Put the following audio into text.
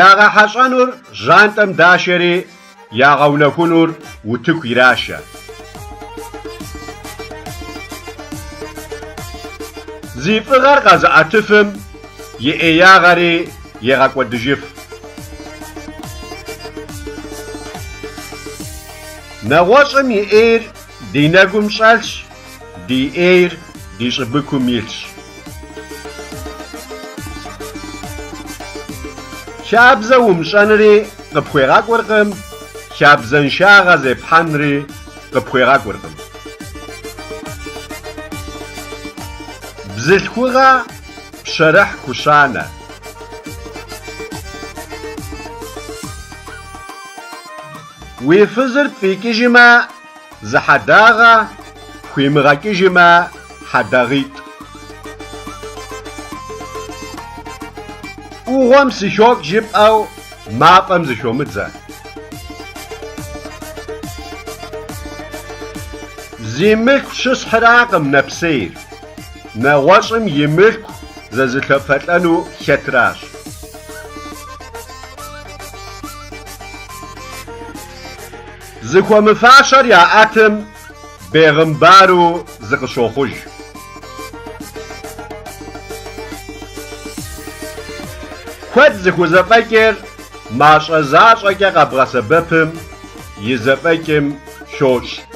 Ягъэхьэщӏэнур жьантӏэм дашэри, ягъэунэхунур утыку ирашэ. Зи фӏыгъэр къэзыӏэтыфым и ӏеягъэри егъэкӏуэдыжыф. Нэгъуэщӏым и ӏейр ди нэгум щӏэлъщ, ди ӏейр ди щӏыбыкум илъщ. Хабзэ умыщӏэнри къыпхуегъэкӏуркъым, хабзэншагъэ зепхьэнри къыпхуегъэкӏуркъым. Бзылъхугъэ пщэрыхь хущанэ. Уи фызыр пфӏикӏыжмэ, зы хьэдагъэ, пхуимыгъэкӏыжмэ, хьэдагъитӏ. ӏугъуэм сыхокӏ жыпӏэу мафӏэм зыхомыдзэ. Зи мылъку щысхьыракъым нэпсейр, нэгъуэщӏым и мылъку зэзылъэфэлӏэну хэтращ. Зыхуэмыфащэр яӏэтым бегъымбару зыкъыщохъуж. Куэд зыхузэфӏэкӏыр мащӏэ защӏэкӏэ къэбгъэсэбэпым и зэфӏэкӏым хощӏ.